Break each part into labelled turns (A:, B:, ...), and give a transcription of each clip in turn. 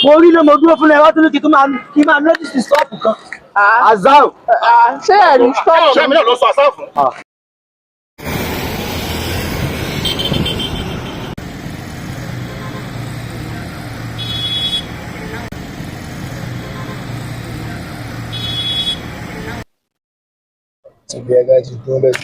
A: Mo rí lé, mo dúró fún ẹ wá tún ní kí tún máa kí máa notice stop kan. Azao.
B: Ṣé ẹ rí stop?
C: Ṣé mi náà ló sọ àṣà fún?
D: Ibi ẹ̀ka ti dúró bẹ́ẹ̀.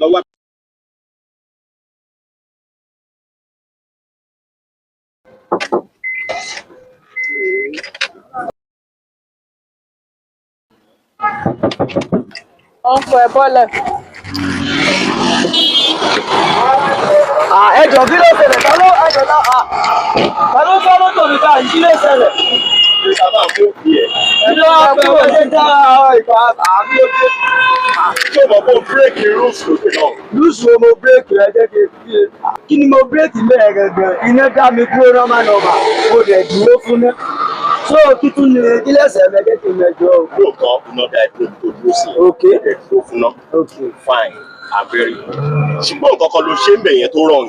C: Lọ́wọ́.
B: Ọkọ̀ ẹ̀ bọ́lẹ̀.
A: Ẹ jọ̀ọ́, kí ló ṣẹlẹ̀? Ta ló, ẹ jọ̀ọ́, ta ló fọ́ mọ́tò mi báyìí? Kí ló ṣẹlẹ̀?
C: Sábà mú bí ẹ̀.
A: Kí ló wá pẹ́ wọ́n ṣe dá ìgbà àmì òde?
C: Ṣé o mọ̀ pé o break rules lókè náà?
A: Lùsù o, mo break rẹ jẹ́ kí n fi kí ni mo break mẹ́ẹ̀ gangan? Iná dá mi dúró normal normal, mo dẹ̀ dúró fún ná. So kí tún ni kí lẹ́sẹ̀ mẹ́jẹ̀ kí n mẹ́jọ o?
C: Lóòótọ́, iná dá ẹ dúró tó dúró sí. Ẹ dúró fún náà. Fine, I'm very. Ṣùgbọ́n nǹkan kan ló ṣe ń bẹ̀ yẹn tó wrong.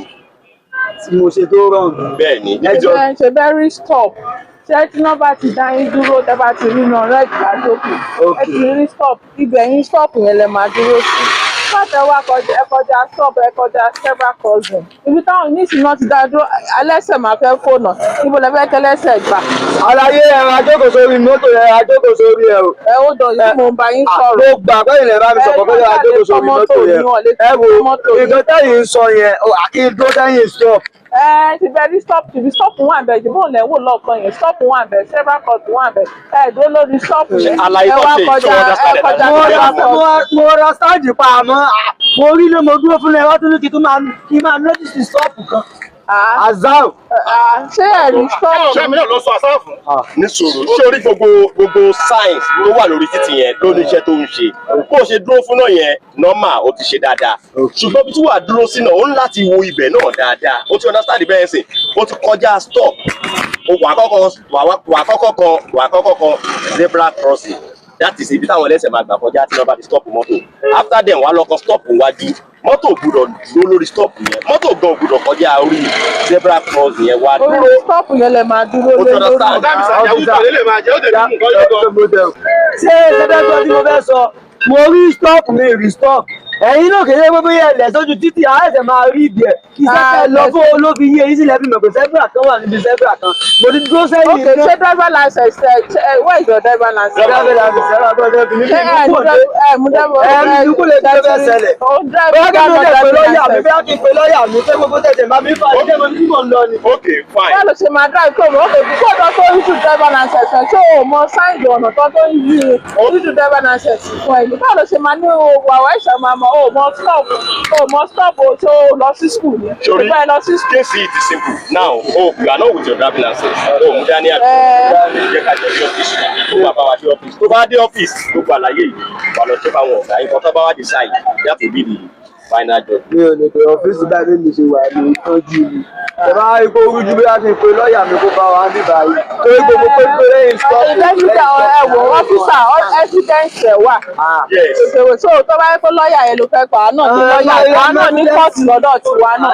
A: Tí mo ṣe tó wrong?
C: Bẹ́ẹ̀ ni.
B: Ẹ ṣe bẹ́ẹ̀ rí stop. Ṣé tí iná bá ti dá yín dúró, tẹ́ bá ti rí iná red látòkè, ẹ ti rí stop, ibẹ̀ yín, stop yẹn lẹ máa dúró sí. Pàtẹ wá kọjá, ẹ kọjá stop, ẹ kọjá zebra crossing. Ibi táwọn oníṣìí náà ti dá dúró, alẹ́sẹ̀ máa fẹ́ fònà. Ibo lẹ fẹ́ kẹlẹ́sẹ̀ gbà?
A: Àlàyé, ẹ̀rọ ajókòó sórí mọ́tò, ẹ̀rọ ajókòó sórí ẹ̀ o.
B: Ẹ ó dọ̀ yìí, mo ń bá yín sọ̀rọ̀.
A: Mo gbà pé ilẹ̀ bá mi sọ̀rọ̀ pé ẹ̀rọ ajókòó sórí mọ́tò yẹn. Ẹ wo nǹkan tẹ́yìn ń sọ yẹn, àkíndó tẹ́yìn stop.
B: Ẹ ti bẹ rí stop, tìbí stop wà bẹ, ìdìbò lẹ wò lọ́ọ̀kan yẹn, stop wà bẹ, zebra crossing wà bẹ, ẹ dúró lórí stop yẹn.
C: Àlàyé
B: Ẹ
C: tó
B: wá
C: ṣe,
B: kọjá,
C: ṣé o
B: ẹ
C: understand ẹ̀
B: kọjá
C: dáadáa?
B: zebra crossing.
A: Mo ra sáàjì pa, àmọ́ mo rí lé, mo dúró fún ẹ wá tún ní kí tún máa kí máa notice stop kan. Azao.
B: Ṣé ẹ rí stop?
C: Ṣé mi náà ló sọ àṣà fún? Ní sùúrù, ṣé orí gbogbo signs tó wà lórí títì yẹn ló ní iṣẹ́ tó ń ṣe. Bó o ṣe dúró fún náà yẹn normal, ó ti ṣe dáadáa. Ṣùgbọ́n bí tí wàá dúró sí náà, ó ń láti wo ibẹ̀ náà dáadáa. O ti understand bẹ́ẹ̀ sìn, o ti kọjá stop. O wà kọ́kọ́ kan zebra crossing. That is ibi táwọn ẹlẹ́sẹ̀ máa gbà kọjá tí wọ́n bá ti stop mọ́tò. After then, wàá lọ kan stop wájú. Mọ́tò gbúdọ̀ dúró lórí stop yẹn. Mọ́tò gan gbúdọ̀ kọjá orí zebra crossing yẹn, wá
B: Orí
C: dúró.
B: stop yẹn lẹ máa dúró
C: O ti
B: lé lórí.
C: understand. Ọ̀gá mi ṣàyẹ̀wò tó lè máa jẹ́ ó dẹ̀ ní nǹkan yóò
A: Ṣé ṣẹfẹ́ gbọ́ tí mo fẹ́ sọ? Mo rí stop, mi rí stop. Ẹ̀yin náà kéde pé bóyá ẹlẹ̀ sójú títì àìsàn máa rí ibi ẹ̀. Iṣẹ́ tẹ́ lọ fún olófin yé yín sílẹ̀ fi mọ̀ pé zebra kan wà níbi zebra kan. Mo ti dúró sẹ́yìn
B: Ok, ṣé driver license ẹ, where is your driver license?
A: Driver license, ẹ máa gbọ́dọ̀ fi mí
B: Ṣé ẹ
A: kúrò dé.
B: ẹ mú driver?
A: Ẹ mi kú lè tó fẹ́ ṣẹlẹ̀.
B: Ó driver.
A: Bóyá kí ló dé pé lọ́ọ̀yà mi, bóyá kí n pe lọ́ọ̀yà mi pé gbogbo tẹ̀sẹ̀ máa mi fà á jẹ́ mo ní mò ń lọ ni.
C: Ok, fine.
B: Báwo ló ṣe máa drive kó o kó o tó issue driver license ẹ? Ṣé o mọ sign ọ̀nà tó ń yí issue driver license fún ẹ ní? Báwo ló ṣe máa ní o wà wá ìṣẹ̀ máa mọ o mọ stop, o mọ stop, o tó lọ sí school ni?
C: Sori,
B: Ìgbà ẹ lọ sí school.
C: case it is simple. Now, oh, you are not with your driving license. Oh, mú dání àbí. Jẹ́ ká jọ sí ọ́fíìsì. Tó bá bá wa dé ọ́fíìsì. Tó bá dé ọ́fíìsì, gbogbo àlàyé yìí, wà lọ sí fáwọn ọ̀gá. Nǹkan tó bá wá decide, that will be the final judgment.
A: Mi ò lè pe ọ́fíìsì báyìí, bí mi ṣe wà ní ìtọ́jú mi. Ẹ bá rí kó rújú, bóyá kí n pe lọ́ọ̀yà mi kó bá wa ń bíbá yìí. Torí gbogbo pé pé lẹ́yìn stop.
B: Evidence, ẹ wò, officer, evidence ẹ wà.
C: Yes.
B: Òṣèré, so tó bá yẹ pé lọ́ọ̀yà yẹn ló fẹ́ pa á náà ní lọ́ọ̀yà, àwa náà ní kóòtù lọ́dọ̀ tiwa náà,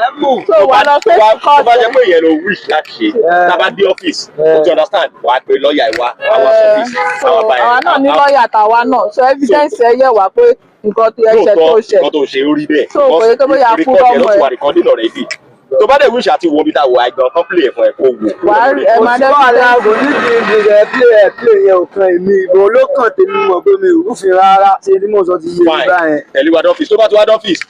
B: so wà lọ fẹ́ sí
C: Tó bá jẹ́
B: kóòtù.
C: pé ìyẹn ló wish láti ṣe, tá a bá dé ọ́fíìsì, o ti understand, wà á pe lọ́ọ̀yà ìwá, àwa ọ́fíìsì,
B: So
C: àwa bá ẹ̀.
B: àwa náà ní lọ́ọ̀yà tàwa náà, so evidence ẹ yẹ wá pé nǹkan tó ẹsẹ̀ tó
C: Lóòótọ́,
B: ṣe.
C: nǹkan tó ṣe ó rí bẹ́ẹ̀.
B: So, kò yẹ kó bóyá kú
C: Record ẹ̀ ló
B: ọmọ
C: ti
B: ẹ̀.
C: wà recording already. Tó bá dẹ̀ wish àti wo ibi tá a wò, àìgbọ̀n kan play ẹ̀ fún ẹ kó wò.
B: Wàá rí ẹ máa
A: Kò sí wàhálà,
B: dẹ́bi.
A: kò ní di ìdíje play ẹ̀ play yẹn ò kan èmi. Ìbò ló kàn tèmi, mọ̀ pé mi ò rúfin rárá. Ṣé ni mo sọ ti yé mi
C: Fine.
A: báyẹn?
C: Tẹ̀lé wa dọ́fíìsì. Tó bá ti wá dọ́fíìsì,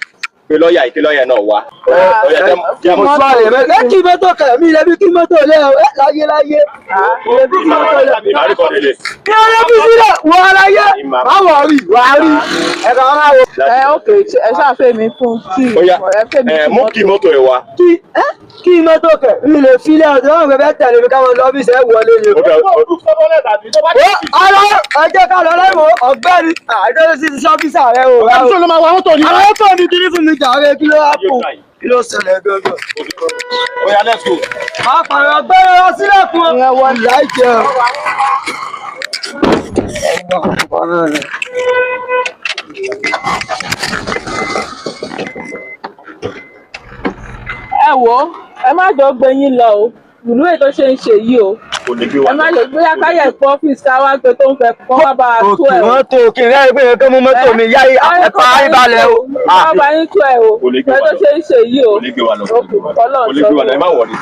C: pé lọ́ọ̀yà ìpè lọ́ọ̀yà náà wá. Lọ́ọ̀yà jẹ́
A: Kò sí wàhálà, ẹ kí mọ́tò kẹ̀ mí lẹ́bí, kí mọ́tò lẹ́ o ẹ láyé láyé. Lẹ́bí kí mọ́tò lẹ́.
C: Ìmọ̀ àríkọ́ lélẹ̀.
A: Kí ọlọ́ fi sílẹ̀ wọ aláyé. Má wọ̀ rí, wà á rí. Ẹ̀ka wọn máa wọ.
B: Ẹ ok, ẹ ṣàfẹ́ mi fún tíì.
C: Ó yá,
B: Ẹ fẹ́ mi
C: ẹ
B: fún
C: mú kí mọ́tò ẹ̀ wá.
A: Kí ẹ kí mọ́tò kẹ̀ mi lè filẹ̀ ọ̀dọ́ wọn fẹ́ tẹ̀lé mi káwọn lọ́fíìsì ẹ̀ wọlé ni.
C: Ó bẹ̀-
A: Ó ara ẹ jẹ́ ká lọ lẹ́wọ̀n ọ̀gbẹ́ni àìdọ́rẹ́ sí ti sọ́fíìsà rẹ o.
C: Ọ̀gá mi, ṣé ló máa wa mọ́tò ni?
A: Àwọn tó ní kiri fún mi jàre, kí ló wá
C: Yóò
A: kù.
C: gbà yìí.
A: Kí ló ṣẹlẹ̀ gangan?
C: Oya, let's go.
A: Apààyàn gbẹ́rẹ́ wá sílẹ̀ fún ọ.
B: Ìyẹn wọlé.
A: Láìjẹ́ o.
B: Ẹ wò ó, ẹ má jọ gbé yín lọ o, ìlú èyí tó ṣe ń ṣe yìí o.
C: Kò lè gbé wa
B: Ẹ má
C: lọ.
B: lè bóyá káyà ìpọ́ ọ́fíìsì ká wá gbé tó ń fẹ́ kọ́ wá bá a tó
A: Òkè
B: ẹ o.
A: wọ́n tó òkè rẹ́ pé nǹkan mú mọ́tò mi yá ẹ̀pà ìbalẹ̀ o.
B: Wọ́n bá yín tó ẹ o,
C: Kò lè gbé
B: ẹ
C: wa
B: tó
C: lọ.
B: ṣe ń ṣe yìí o.
C: Kò lè gbé wa lọ.
B: Òkè, Ọlọ́run
C: Kò lè gbé wa lọ. Ẹ má wọlé.